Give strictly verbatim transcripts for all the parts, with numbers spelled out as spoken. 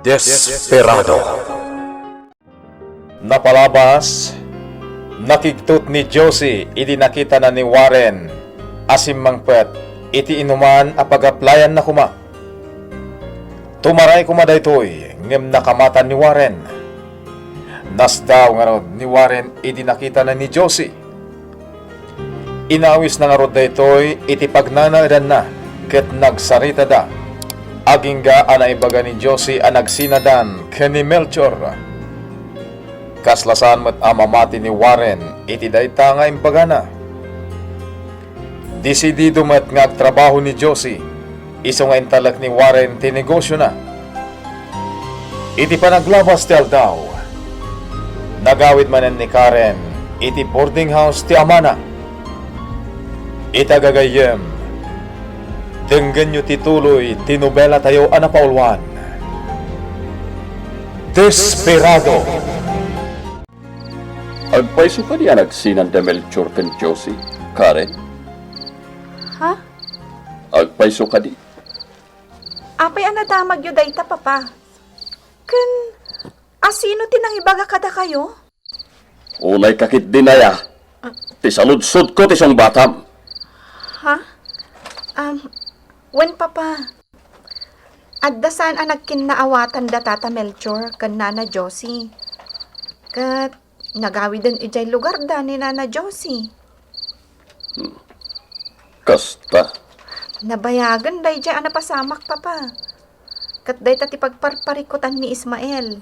Desperado. Napalabas, nakigtot ni Josie idi nakitana ni Warren a simmangpet iti inuman a pagaplayanna koma. Tumaray koma daytoy ngem nakamatan ni Warren. Nasdaaw ngarud ni Warren idi nakitana ni Josie. Inawisna ngarud daytoy iti pagnanaedanna ket nagsaritada. Agingga a naibaga ni Josie a nagsinadan ken ni Melchor. Kasla saan met a mamati ni Warren iti dayta nga imbagana. Desidido met nga agtrabaho ni Josie, isu nga intalek ni Warren ti negosiona. Iti panaglabas ti aldaw, nagawid manen ni Karen iti boarding house ti amana. Ita gagayyem, denggenyo ti tuloy ti nobelatayo a napauluan, Desperado. Agpayso kadi a nagsinan da Melchor ken Josie, Karen? Ha? Agpayso kadi? Apay a nadamagyo dayta, Papa? Ken asino ti nangibaga kadakayo? Unay ka ketdin aya. Ti saludsodko ti sungbatam. Ha? Um, wen, Papa. Adda saan a nagkinnaawatan da Tata Melchor ken Nana Josie. Ket nagawiden idiay lugarda ni Nana Josie. Hmm. Kasta. Nabayagen daydiay a napasamak, Papa. Ket dayta ti pagparparikutan ni Ismael.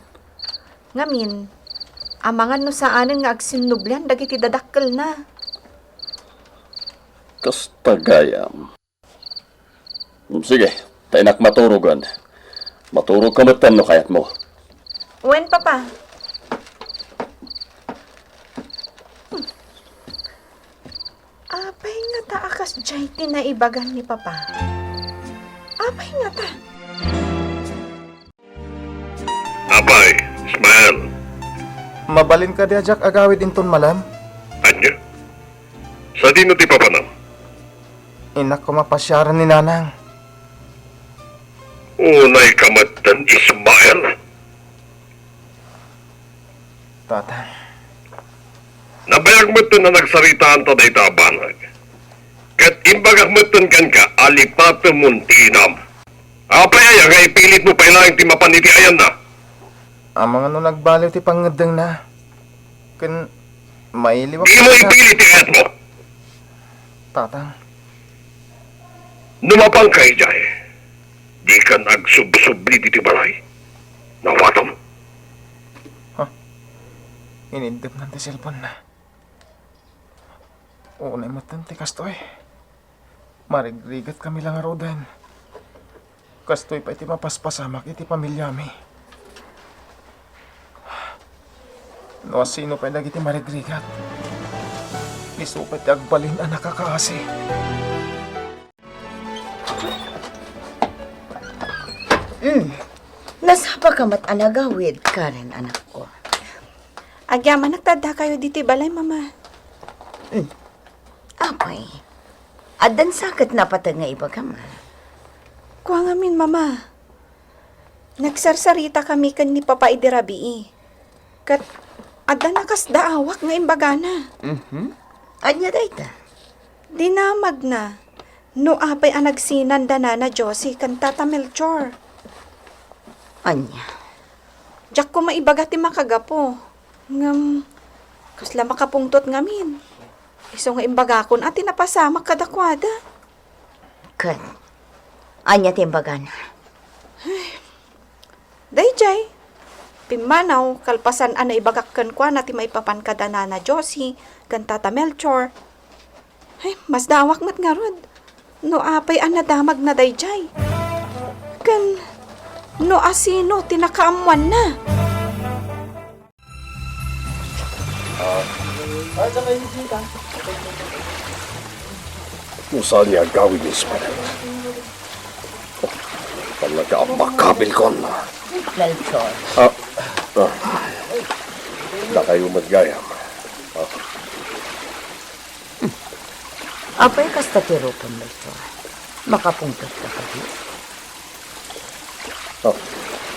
Ngamin, amangan no saanen nga agsinnublian dagiti dadakkelna. Kasta gayam. Sige, ta innak maturogen. Maturogka metten no kayatmo. Wen, Papa. Apay ngata a kasdiay ti naibagan ni Papa? Apay ngata? Apay, Ismael. Mabalin kadi a diak agawid inton malem? Ania? Sadino ti papanam? Innak koma pasiaren ni Nanang. Unay ka metten, Ismael. Tatang. Nabayag metten a nagsaritaanta dayta a banag. Ket imbagak metten kenka a lipatemon ti inam. Apay aya nga ipilitmo pay laeng ti mapan iti ayanna? Amangan no nagbaliw ti pangngeddengna. Ken mailiwak. Dimo ipilit ti kayatmo. Tatang. No mapanka idiay, dikan agsubsubli ditoy balay. Nawatam. Ha? Inindepnan ti cellphone-na. Unay metten ti kastoy. Marigrigatkami la ngaruden. Kastoy pay ti mapaspasamak iti pamiliami. No asino pay dagiti marigrigat, isu pay ti agbalin a nakakaasi. Mm. Nasapa ka met a nagawid, Karen, anakko. Agyamanak ta addakayo ditoy balay, Mama. Mm. Apay, addan sa ket napateg nga ibagam, a? Kua ngamin, Mama. Nagsarsarita kami ken ni Papa idi rabii. Ket adda nakasdaawak nga imbagana. Mhm. Ania dayta? Dinamagna no apay a nagsinan da Nana Josie ken Tata Melchor. Ania? Diak koma ibaga ti makagapu. Ngem, kasla makapungtot ngamin. Isu nga imbagakon a ti napasamak kadakuada. Ket, ania ti imbagana? Daydiay, pimmanaw, kalpasan a naibagak kenkuana ti maipapan kada Nana Josie ken Tata Melchor. Ay, masdaawak met ngarud no apay a nadamagna daydiay. Ken no asino ti nakaammoanna. No saan nga agawid ni Ismael? Talaga a makabilkon. Melchor. Ah, ah. Dakayo met gayam. Ah. Apay kasta ti rupem, Melchor? Makapungtot ka kadi? Oh.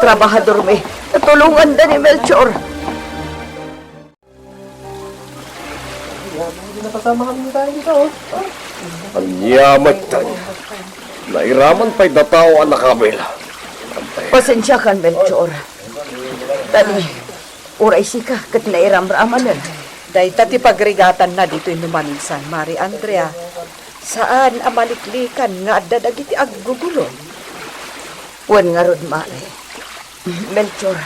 trabahadormi. Tulonganda ni Melchor. Ania metten? Nairaman pay da tao a nakabil. Pasensiakan, Melchor. Tani, uray sika ket nairamramanen. Dayta ti pagrigatanna ditoy no maminsan, Mari Andrea. Saan a maliklikan nga adda dagiti aggugulod. Wen ngarud, Mari. Melchor,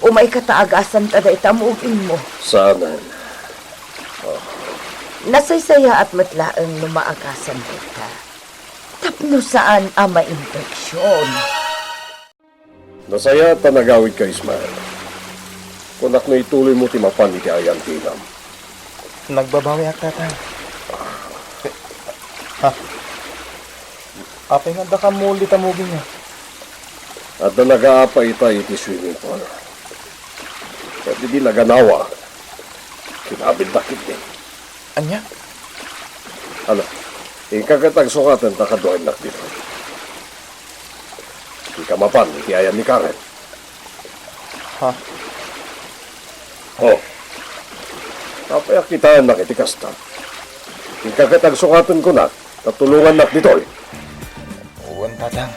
umayka ta agasanta dayta mugingmo. Saanen. Nasaysayaat met laeng no maagasan dayta. Tapno saan a mainfeksion. Nasayaat ta nagawidka, Ismael. Kunak no ituloymo ti mapan iti ayantinam. Nagbabawiak, Tatang. Ha? Apay nga adda kammo dita mugingmo? Adda nagaapa ita iti swimming pool. Ket idi naganawa, kinabilda ketdi. Ania? Ala, inka ket agsukaten ta kaduaennak ditoy. Dika mapan iti ayan ni Karen. Ha? Oh. Apay a kitaennak iti kasta? Inka ket agsukaten kunak, ta tulongannak ditoy. Wen, Tatang.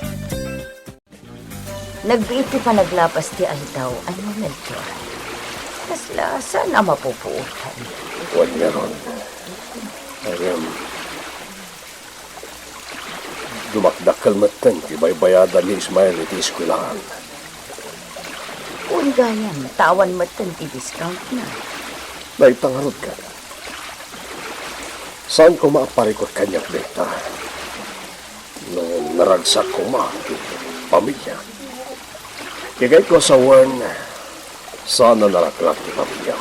Nagbiit ti panaglapas ti aldaw, ania, Melchor? Kasla saan a mapupuotan. Wen ngarud. Ngem, dumakdakkel metten ti baybayadan ni Ismael iti eskuelahan. Wen gayam, ta awan metten ti discountna. Dayta ngarud ket. Saan koma a parikut kaniak dayta. No naragsak koma ti pamilya. Ti kayatko a sawen, saan a naraklak ti pamilya.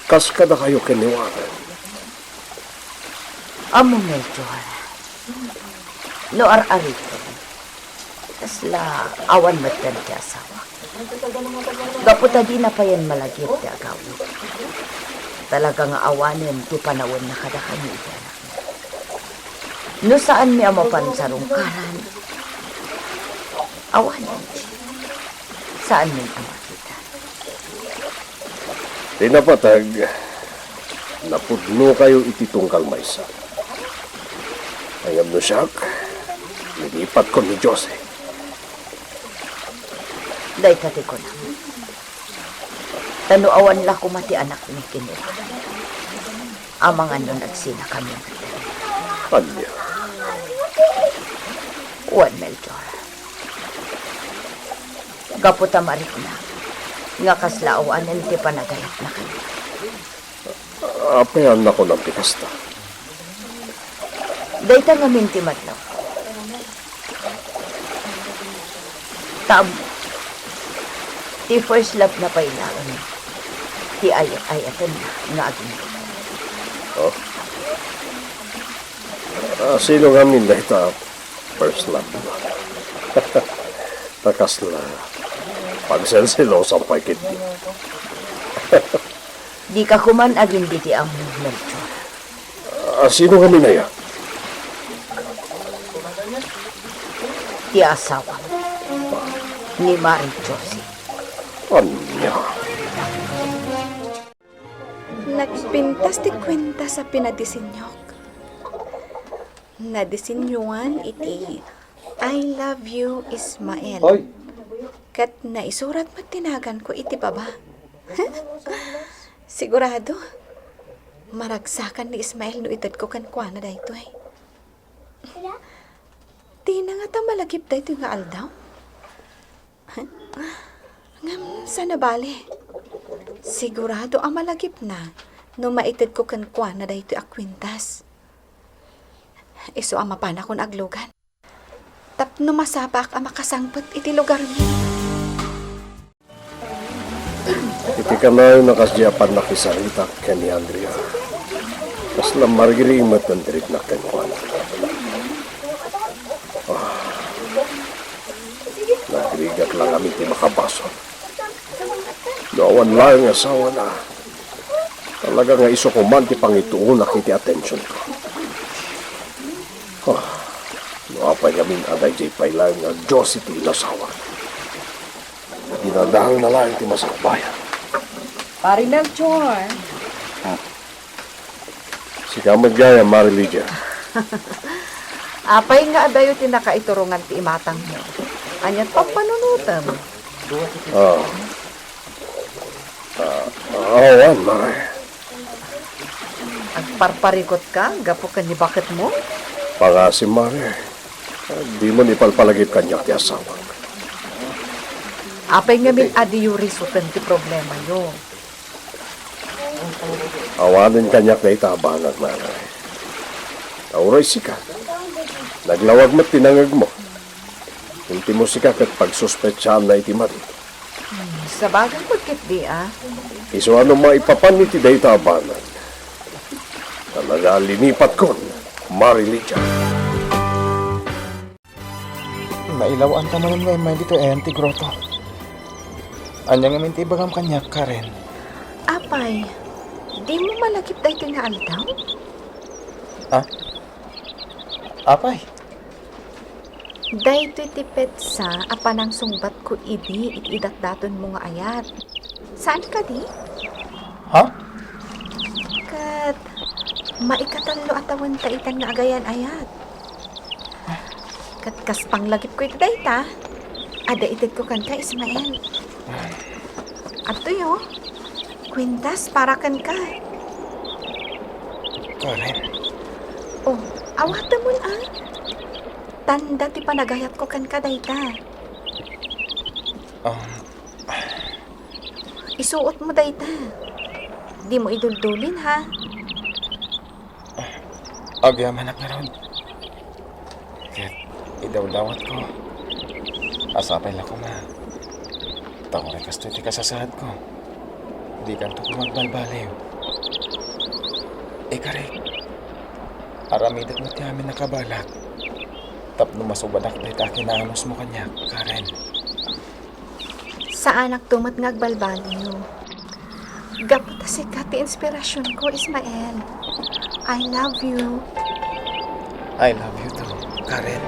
Kas kadakayo ken ni Warren. Ammom, Melchor, no ar-aritem, kasla awan metten ti asawak. Gapu ta dina payen malagip ti agawid. Talaga nga awanen ti panawenna kadakami iti anakmi. No saanmi a mapan sarungkaran, awanen. Saanmin a makita. Ti napateg, napudnokayo iti tunggal maysa. Ngem no siak, linipatkon ni Jose. Dayta ti kunam. Ta no awan la koma ti anakmi ken ni Juan, amangan no nagsinakami met. Ania? Wen, Melchor. Gapu ta mariknak nga kasla awanen ti panagayatna kaniak. Apay a nakunam ti kasta? Dayta ngamin ti madlawko. Ta ammo, ti first love na pay laeng ti ayat-ayatenna nga agingga. Oh? Ah, sino ngamin dayta first love? Ta kasla pagselselosan pay ketdi. Dika koman agingga ti ammo, Melchor. Ah, sino ngamin aya? Ti asawam, ni Mari Josie. Ania? Nagpintas ti kuentas a pinadisenyok. Nadisenyoan iti "I love you, Ismael." Oy. Ket naisurat met ti naganko iti baba. Sigurado, maragsakan ni Ismael no itedko kenkuana daytoy. Dina ngata malagip daytoy nga aldaw? Ngem saan a bale. Sigurado a malagipna no maitedko kenkuana daytoy a kuentas. Isu a mapanakon aglugan tapno masapaak a makasangpet iti lugarmi. Iti kanayon a kasdi a pannakisaritak ken ni Andrea, kasla marigrimet ti riknak kenkuana. Ah, nagrigat la ngamin ti makabasol. No awan laeng asawana, talaga nga isu koman ti pangituonak iti atensionko. Ah, no apay ngamin a daydiay pay laeng nga Josie ti inasawak, dinadaelna laeng ti masakbayan. Pari Melchor. Sika met gayam, Mari Lydia. Apay nga adayo ti nakaiturongan ti imatangmo? Ania ti pampanunotem? Ah. Ah, awan, Mare. Agparparikutka gapu ken ni baketmo? Pangasim, Mare. Dimo ipalpalagip kaniak ti asawak. Apay ngamin a diyo risoten ti problemayo? Awanen kaniak dayta a banag, Mare. Ta uray sika, naglawag met ti nangegmo. Ultimo sika ket pagsuspechaanna iti madi. Hmm, sabagay met ketdi, a. Isu a no maipapan iti dayta a banag, talaga a linipatkon, Mari Lydia. Nailawanta manen nga immay ditoy ayan ti groto. Ania ngamin ti ibagam kaniak, Karen? Apay, dimo malagip daytoy nga aldaw? Ah? Apay? Daytoy ti petsa a panangsungbatko idi iti idatdatonmo nga ayat. Saan kadi? Ha? Ket maikatallo a tawenta itan nga agayan-ayat. Ket kas panglagipko iti dayta, adda itedko kenka, Ismael. Adtoy, o. Kuentas para kenka. Karen. O, awatemon, a. Tanda ti panagayatko kenka dayta. Um, Isuotmo dayta. Dimo iduldulin, ha? Agyamanak ngarud. Ket idawdawatko a sapay la koma ta uray kastoy ti kasasaadko, dikanto koma agbalbaliw. Ikarik, aramidek met ti amin a kabalak tapno masubadak dayta a kinaanusmo kaniak, Karen. Saanakto met nga agbalbaliw. Gapu ta sika ti inspirasionko, Ismael. I love you. I love you too, Karen.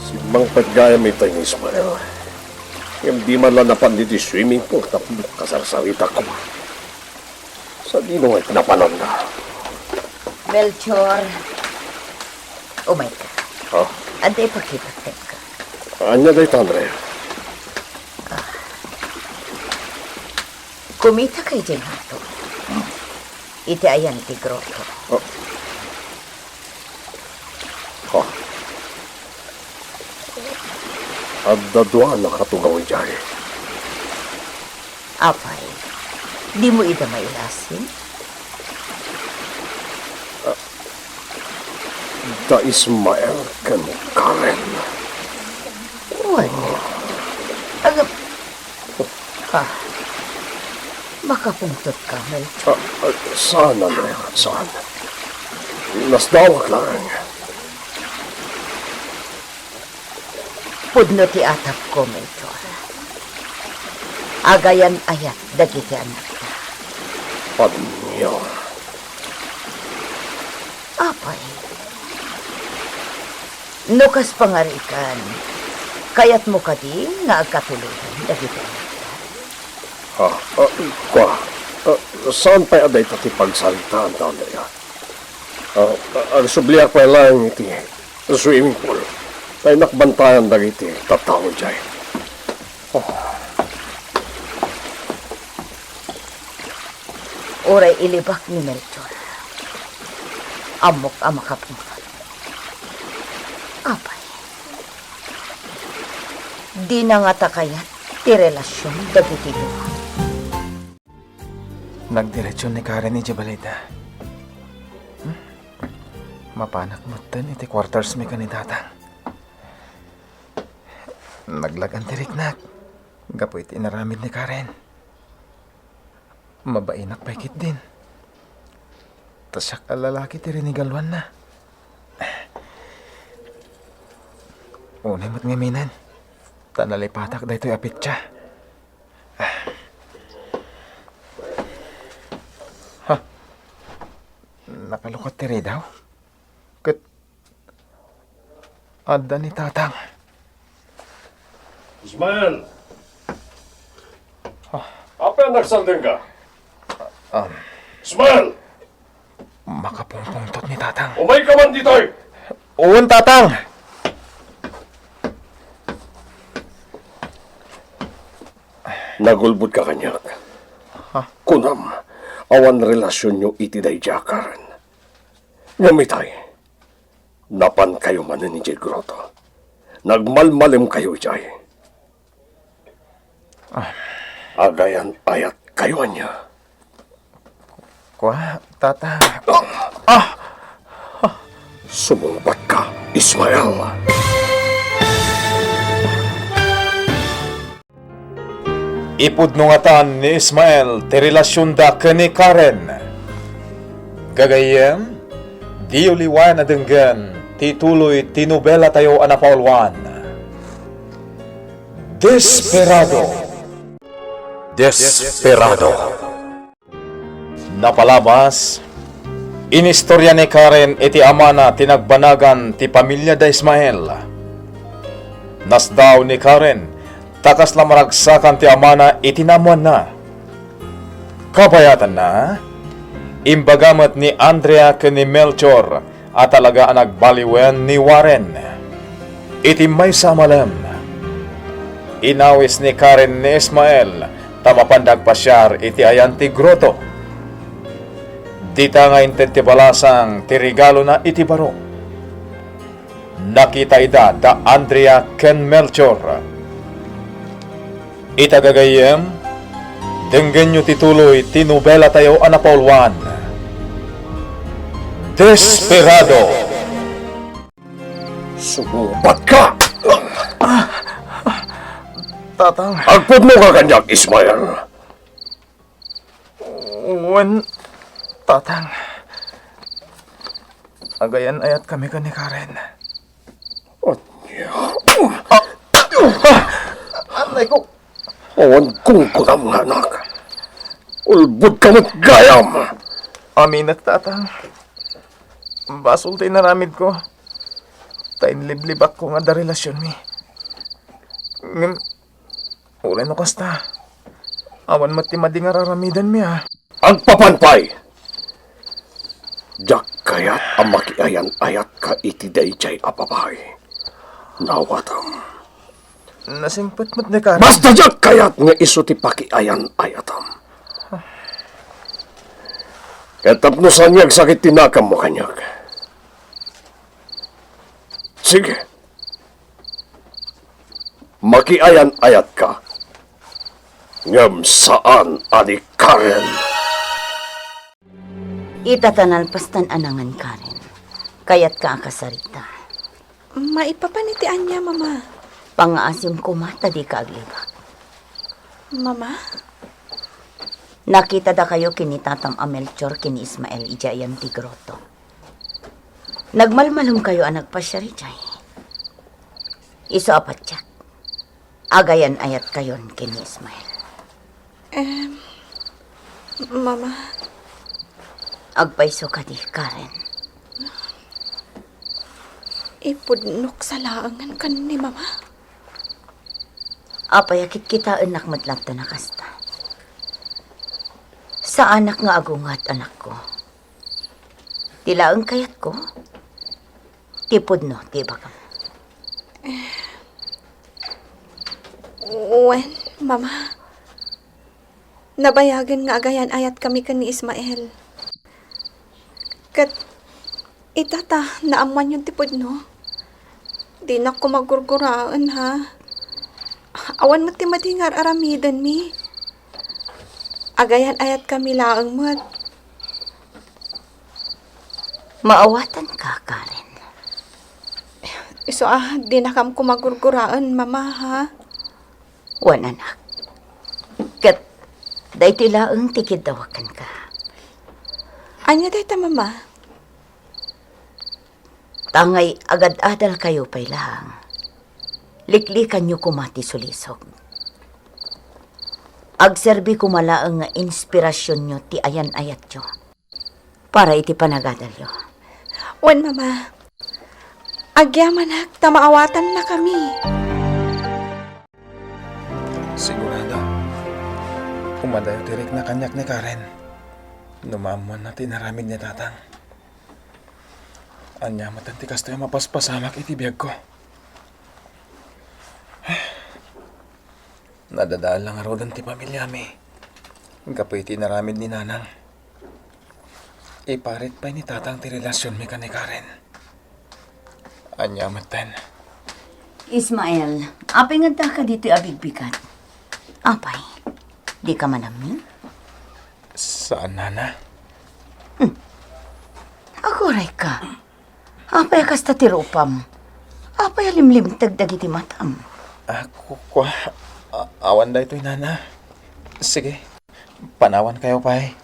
Simmangpet gayam itay ni Ismael. Ngem di man la napan ditoy swimming pool tapno kasarsaritako. Sadino ngay napananda? Melchor, umayka. Ha? Adda ipakitak kenka. Ania dayta, Andrea? Kumitaka idiay ngato. Iti ayan ti groto. Ah. Ha? Adda dua a nakatugaw idiay. Apay, dimo ida mailasin? Ah, da Ismael ken Karen. Wen. Agam-, Ah, makapungtotka, Melchor? Ah, ah, saan, Andrea, saan? Nasdawak laeng. Pudno ti atapko, Melchor. Agayan-ayat dagiti annakta. Ania? Apay, no kas pangarikan, kayatmo kadi nga agkatuloyan dagiti annakta? Ah, ah, kua, ah, saan pay a dayta ti pagsaritaanta, Andrea? Ah, ah, agsubliak pay laeng iti swimming pool. Ta innak bantayan dagiti tattao idiay. Ah. Uray ilibak ni Melchor, ammok a makapungtot. Apay, dina ngata kayat ti relasion dagiti dua? Nagdiretso ni Karen idiay balida. Hmm? Mapanak metten iti quarters mi ken ni Tatang. Naglag-an ti riknak gapu iti inaramid ni Karen. Mabainak pay ketdin. Ta siak a lalaki ti rinigaluanna. Unay met ngamin, ta nalipatak daytoy a petsa. Ha? Nakalukat ti ridaw? Ket adda ni Tatang. Ismael! Ah. Apay a nagsaldengka? Ah. Ismael! Makapungpungtot ni Tatang. Umayka man ditoy! Wen, Tatang! Nagulbodka kaniak. Ha? Kunam, awan relasionyo iti daydiay a Karen. Ngem itay, napankayo manen idiay groto. Nagmalmalemkayo idiay. Ah. Agayan-ayatkayo ania? Kua, Tatang. Ah! Ah! Sumungbatka, Ismael. Ipudno ngatan ni Ismael ti relasionda ken ni Karen. Gagayyem, diyo liwayan a denggen ti tuloy ti nobelatayo a napauluan, Desperado. Desperado. Napalabas, inistorya ni Karen iti amana ti nagbanagan ti pamiliada Ismael. Nasdaaw ni Karen ta kasla maragsakan ti amana iti naammoanna. Kabayatanna, imbaga met ni Andrea ken ni Melchor a talaga a nagbaliwen ni Warren. Iti maysa a malem, inawis ni Karen ni Ismael ta mapanda agpasiar iti ayan ti groto. Dita nga inted ti balasang ti regalona iti baro. Nakita ida da Andrea ken Melchor. Ita gagayyem, denggenyo ti tuloy ti nobelatayo a napauluan, Desperado. Sumungbatka! Tatang. Agpudnoka kaniak, Ismael. Wen, Tatang. Agayan-ayatkami ken ni Karen. Ania? Ah! Ah! Anay ko! Awan gunggonam nga anak. Ulbodka met gayam! Aminek, Tatang. Basol ti inaramidko. Ta inliblibakko nga adda relasionmi. Ngem, Uray no kasta, awan met ti madi nga ar-aramidenmi a. Agpapan pay! Diak kayat a makiayan-ayatka iti daydiay a babai. Naawatam. Nasingpet met ni Karen. Basta diak kayat nga isu ti pakiayan-ayatam. Ket tapno saan nga agsakit ti nakammo kaniak. Sige. Makiayan-ayatka. Ngem saan a ni Karen. Ita ta nalpastan a nangan, Karen. Kayatka a kasarita. Maipapan iti ania, Mama? Pangngaasim koma ta dika aglibak. Mama? Nakitada kayo ken ni Tatam a Melchor ken ni Ismael idiay ayan ti groto. Nagmalmalem kayo a nagpasiar idiay. Isu a patiek, agayan-ayat kayon ken ni Ismael. Em, Mama. Agpayso kadi, Karen? Ipudnok sa laengen ken ni Mama. Apay a kitkitaennak met latta a kasta? Saanak nga agunget, anakko. Ti laeng kayatko, ti pudno ti ibagam. Wen, Mama. Nabayagen nga agayan-ayatkami ken ni Ismael. Ket ita ta naammoanyon ti pudno. Dinak koma gurguraen, ha? Awan met ti madi nga ar-aramidenmi. Agayan-ayatkami laeng met. Maawatanka, Karen. Isu a dinakam koma gurguraen, Mama, ha? Wen, anak. Ket daytoy laeng ti kiddawak kenka. Ania dayta, Mama? Tangay agad-adalkayo pay laeng, liklikanyo koma ti sulisog. Agserbi koma laeng nga inspirasionyo ti ayan-ayatyo para iti panagadalyo. Wen, Mama. Agyamanak ta maawatannakami. Sigurado, umadayo ti rikna kaniak ni Karen no maammoanna ti inaramid ni Tatang. Ania met ti kastoy a mapaspasamak iti biagko? Nadadael la ngaruden ti pamiliami gapu iti inaramid ni Nanang. Iparit pay ni Tatang ti relasionmi ken ni Karen. Ania metten? Ismael, apay nga addaka ditoy a bigbigat? Apay, dika manamnam? Saan, Nana. Agurayka. Apay a kasta ti rupam? Apay a limlimteg dagiti matam? Ah, ku-, kua, a-, awan daytoy, Nana. Sige, panawankayo pay.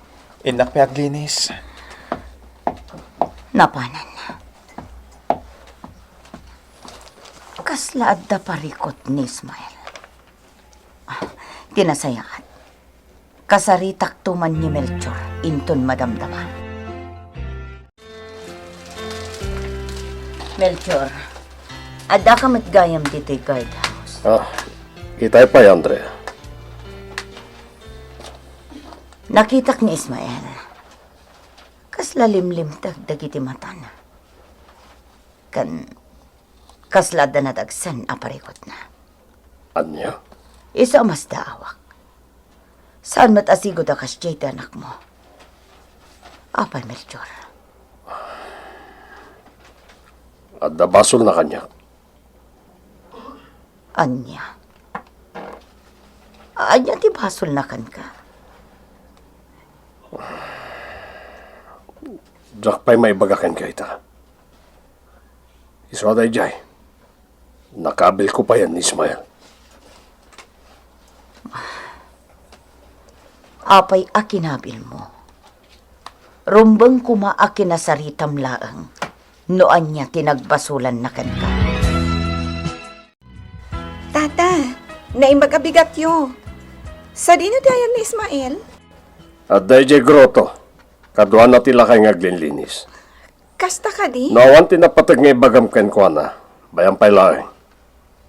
Innak pay aglinis. Napanan. Kasla adda parikut ni Ismael. Ah, ti nasayaat. Kasaritakto man ni Melchor inton madamdama. Melchor, addaka met gayam ditoy guardhouse. Ah, itay pay, Andrea. Nakitak ni Ismael. Kasla limlimteg dagiti matana. Ken kasla adda nadagsen a parikutna. Ania? Isu a masdaawak. Saan met a sigud a kasdiay ti anakmo. Apay, Melchor? Adda basolna kaniak. Ania? Ania ti basolna kenka? Diak pay maibaga kenka ita. Isu a daydiay, nakabilko payen ni Ismael. Apay a kinabilmo? Rumbeng koma a kinasaritam laeng no ania ti nagbasolanna kenka. Tata, naimbag a bigatyo. Sadino ti ayan ni Ismael? Adda idiay groto. Kaduana ti lakay nga aglinlinis. Kasta kadi? No awan ti napateg nga ibagam kenkuana, bayam pay laeng.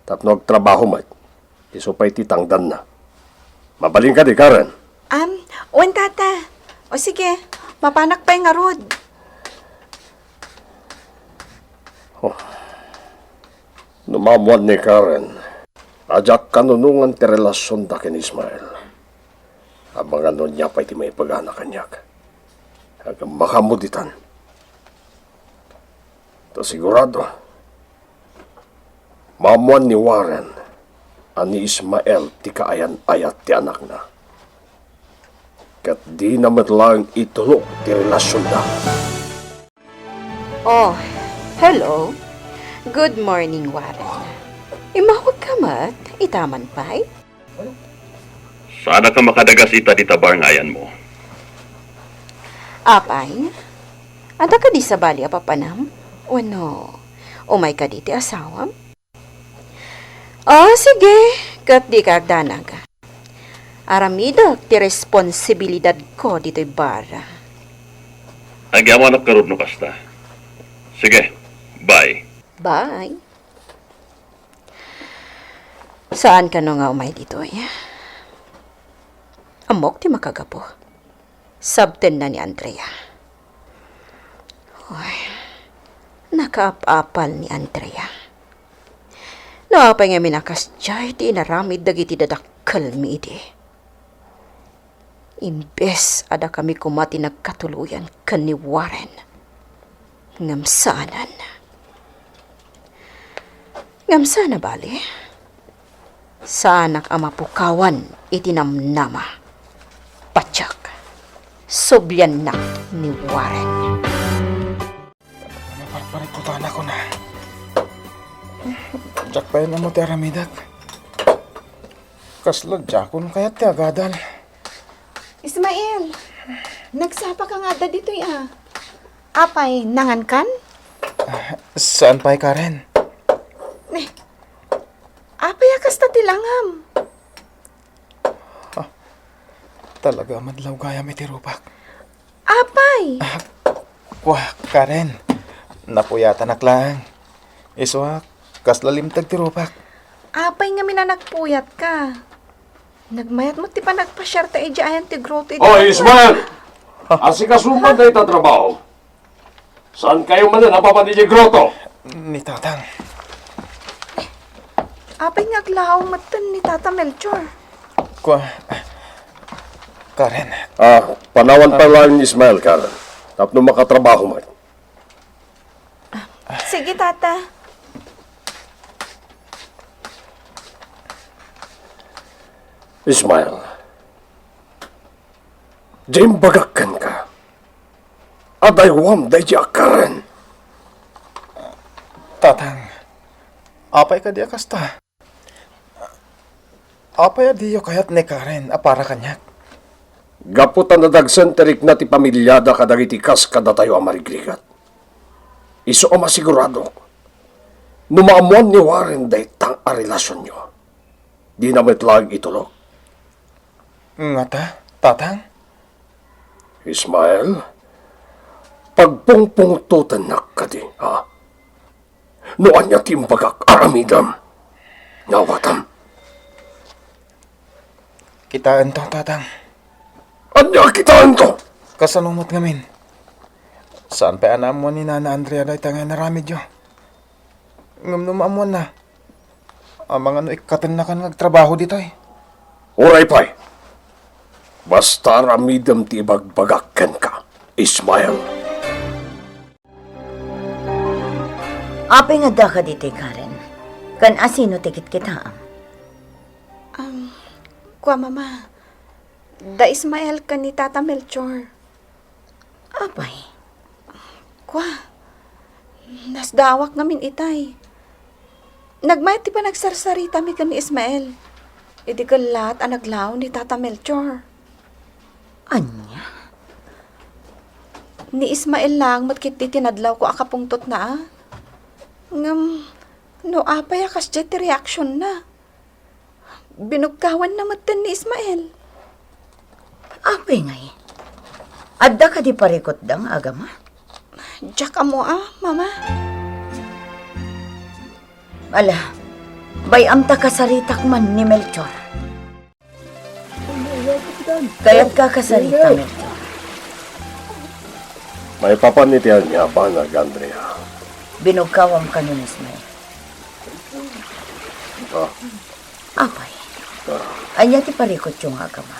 Tapno agtrabaho met. Isu pay ti tangdanna. Mabalin kadi, Karen? Am, wen, Tata. O sige, mapanak pay ngarud. Oh. No maammoan ni Karen a diak kanunongan ti relasionda ken Ismael, amangan no ania pay ti maibagana kaniak. Agmakaammo ditan. Ta sigurado, maammoan ni Warren a ni Ismael ti kaayan-ayat ti anakna. Ket dina met laeng itulok ti relasionda. Oh, hello. Good morning, Warren. Immawagka met, ita man pay? Saanak a makadagas ita dita bar nga ayanmo. Apay, adda kadi sabali a papanam? Wenno, umay kadi ti asawam? Ah, sige, ket dika agdanag. Aramidek ti responsibilidadko ditoy bar. Agyamanak ngarud no kasta. Sige, bye. Bye. Saan kano nga umay ditoy? Ammok ti makagapu. Sabtenna ni Andrea. Uy, nakaap-apal ni Andrea. No apay ngamin a kasdiay ti inaramid dagiti dadakkelmi idi. Imbes a dakami koma ti nagkatuloyan ken ni Warren, ngem saanen. Ngem saan a bale, saanak a mapukawan iti namnama. Patiek, subliannak ni Warren. Naparparit ko ta, anak ko na. Diak pay ammo ti aramidek. Kasla diakon kayat ti agadal. Ismael, nagsapaka nga adda ditoy a. Apay, nangankan? Ah, saan pay, Karen? Eh, apay a kasta ti langam? Ah, talaga a madlaw gayam iti rupak. Apay? Ah, kua, Karen, napuyatanak laeng. Isu a, kasla limteg ti rupak. Apay ngamin a nagpuyatka? Nagmayat met ti panagpasiarta idiay ayan ti grotto iti. Oy, Ismael! Asikasom man dayta trabaho. Saan kayo manen a mapan idiay grotto? Ni Tatang. Apay nga aglaw metten ni Tata Melchor? Kua, Karen. Ah, panawan pay laeng ni Ismael, Karen. Tapno makatrabaho met. Sige, Tata. Ismael, diay imbagak kenka a daywam daydi a Karen. Tatang, apay kadi a kasta? Apay a diyo kayat ni Karen a para kaniak? Gapu ta nadagsen ti rikna ti pamiliada kadagiti kas kadatayo a marigrigat. Isu a masiguradok, no maammoan ni Warren dayta a relasionyo, dina met laeng itulok. Ngata, Tatang? Ismael, pagpungpungtotennak kadi, ha? No ania ti imbagak, aramidem. Naawatam. Kitaento, Tatang. Ania kitaento? Kasano met ngamin? Saan pay a naammuan ni Nana Andrea dayta nga inaramidyo? Ngem no maammuanna, amangan no ikkatennakan nga agtrabaho ditoy. Uray pay. Basta aramidem ti ibagbagak kenka, Ismael. Apay nga addaka ditoy, Karen? Ken asino ti kitkitaem? Um, kua, Mama. Da Ismael ken ni Tata Melchor. Apay? Kua, nasdaawak ngamin itay. Nagmayat ti panagsarsaritami ken ni Ismael. Idi kellaat a naglaw ni Tata Melchor. Ania? Ni Ismael laeng met ketdi ti nadlawko a kapungtotna, a. Ngem, no apay a kasdiay ti reaksionna? Binugkawanna metten ni Ismael. Apay ngay? Adda kadi parikutda nga agama? Diak ammo a, Mama. Ala, Bay-am ta kasaritak man ni Melchor. Kayatka a kasarita, Melchor? Maipapan iti ania a banag, Andrea? Binugkawam kano ni Ismael. Ah. Apay, ah, ania ti parikutyo nga agama?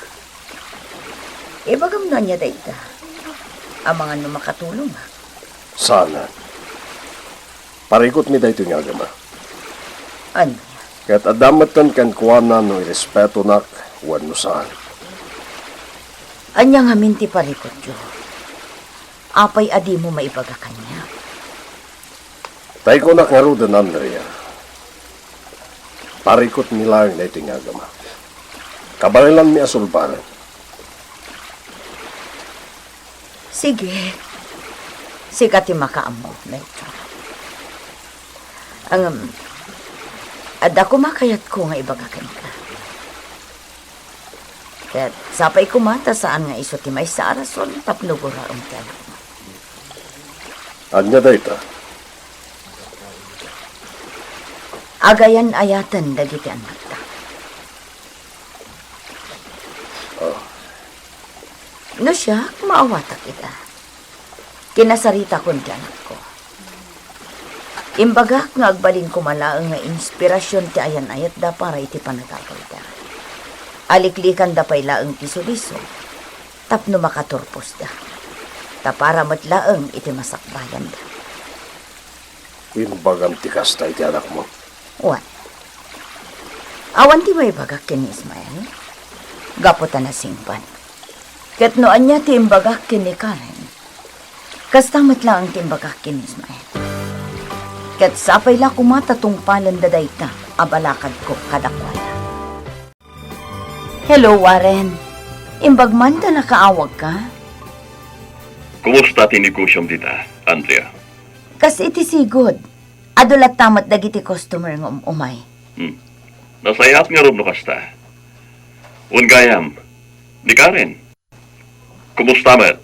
Ibagam no ania dayta. Amangan no makatulongak. Saanen. Parikutmi daytoy nga agama. Ania? Ket adda metten kenkuana no irespetonak wenno saan. Ania ngamin ti parikutyo? Apay a dimo maibaga kaniak? Tay kunak ngaruden, Andrea, parikutmi laeng daytoy nga agama. Kabaelanmi a sulbaren. Sige. Sika ti makaammo, Melchor. Ngem, adda koma kayatko nga ibaga kenka. Ket sapay koma ta saan nga isu ti maysa a rason tapno guraem ti anakmo. Ania dayta? Agayan-ayaten dagiti annakta. Ah. No siak, maawatak ida. Kinasaritakon ti anakko. Imbagak nga agbalin koma laeng nga inspirasion ti ayan-ayatda para iti panagawida. Aliklikanda pay laeng ti sulisog tapno makaturposda. Ta para met laeng iti masakbayanda. Imbagam ti kasta iti anakmo? Wen. Awan ti maibagak ken ni Ismael? Gapu ta nasingpet. Ket no ania ti imbagak ken ni Karen, kasta met laeng ti imbagak ken ni Ismael. Ket sapay la koma ta tungpalenda dayta a balakadko kadakuada. Hello, Warren. Imbag man ta nakaawagka? Kumusta ti negosiom dita, Andrea? Kas iti sigud, adu latta met dagiti customer nga um-umay. Hmm. Nasayaat ngarud no kasta. Wen gayam, ni Karen. Kumusta met?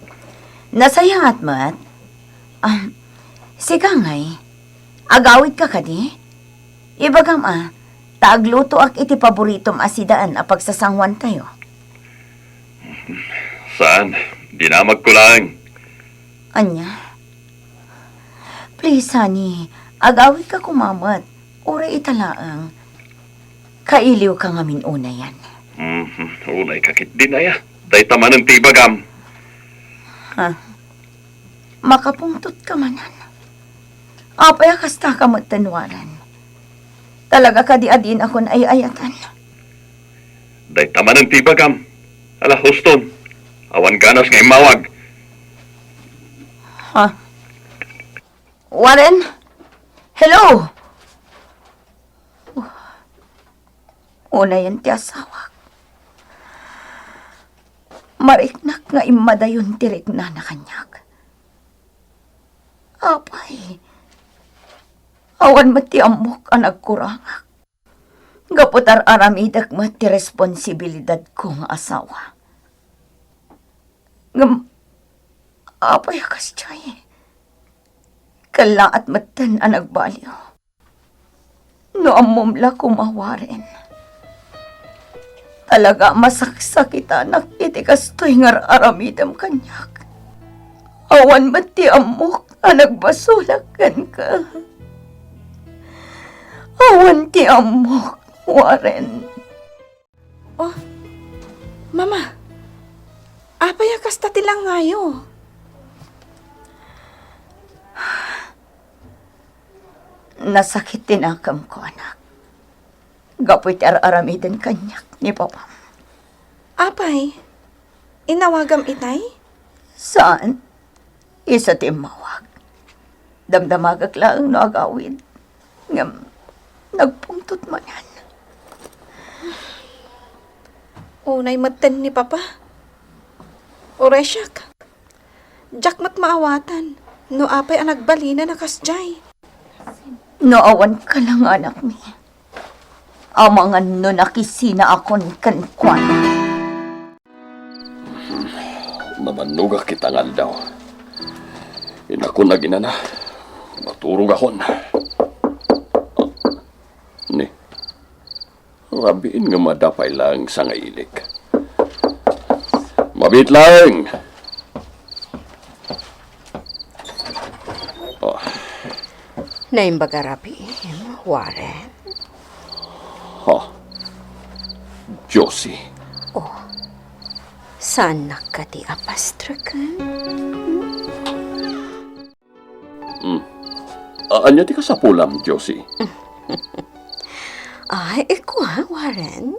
Nasayaat met. Ah, sika ngay, agawidka kadi? Ibagam a, ta aglutoak iti paboritom a sidaen a pagsasanguantayo. Saan, dinamagko laeng. Ania? Please, honey, agawidka koma met. Uray ita laeng. Kailiwka ngamin unayan. Mhm, unayka ketdin aya. Dayta manen ti ibagam. Ha? Makapungtotka manen. Apay a kastaka metten, Warren? Talaga kadi a dinakon ay-ayatan? Dayta manen ti ibagam. Ala, huston. Awan ganas nga immawag. Ha? Warren? Hello? Unayen ti asawak. Mariknak nga immadayon ti riknana kaniak. Apay, awan met ti ammok a nagkurangak. Gapu ta ar-aramidek met ti responsibilidadko nga asawa. Ngem, apay a kasdiay? Kellaat metten a nagbaliw. No ammom la koma, Warren, talaga a masaksakitanak iti kastoy nga ar-aramidem kaniak. Awan met ti ammok a nagbasolak kenka. Awan ti ammok, Warren. Oh, Mama, apay a kasta ti langayo? Nasakit ti nakemko, anak. Gapu iti ar-aramiden kaniak ni Papam. Apay, inawagam itay? Saan? Isu ti immawag. Damdamagek laeng no agawid. Ngem, nagpungtot manen. Unay metten ni Papa. Uray siak. Diak met maawatan no apay a nagbalinen a kasdiay. No awan ka la nga anakmi, amangan no nakisinaakon kenkuana. Nabannogak ita nga aldaw. Inakon aginana, maturogakon. Ni, Rabiin nga madapay lang sangailik. Mabit lang! Oh. Naimbag a rabiim, Warren. Ha? Josie. Oh. Saan nakadi a pastreken? Hmm. A-, ania ti kasapulam, Josie? Ay, ikua, Warren.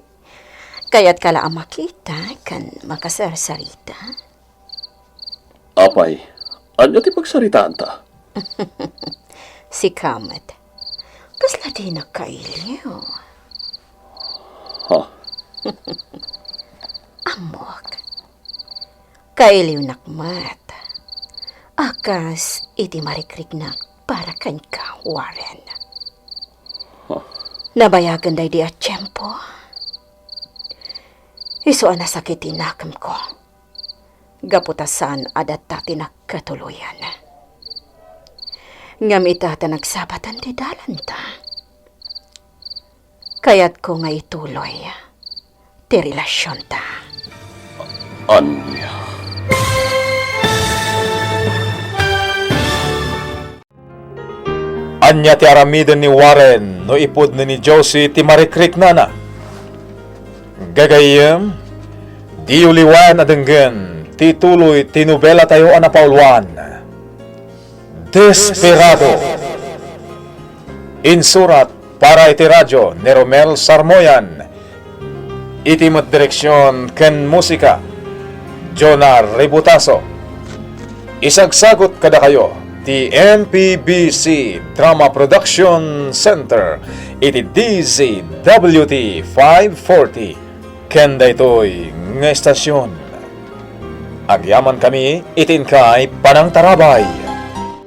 Kayatka la a makita ken makasarsarita. Apay, ania ti pagsaritaanta? Sika met. Kasla dinak kailiw. Ha? Ammok. Kailiwnak met. A kas iti marikriknak para kenka, Warren. Huh. Nabayagen daydi a tiempo. Isu a nasakit ti nakemko. Gapu ta saan a datta ti nagkatuloyan. Ngem ita ta nagsabatan ti dalanta. Kayatko nga ituloy ti relasionta. Ania? Ania ti aramiden ni Warren no ipudno ni Josie ti marikriknana? Gagayyem, diyo liwayan a denggen ti tuloy ti nobelatayo a napauluan, Desperado. Insurat para iti radio ni Romel Sarmoyan. Iti met direksion ken musika, Jonah Ributaso. Isagsagut kadakayo ti M P B C Drama Production Center iti D Z W T five forty ken daytoy nga estasion. Agyamankami iti inkay panangtarabay.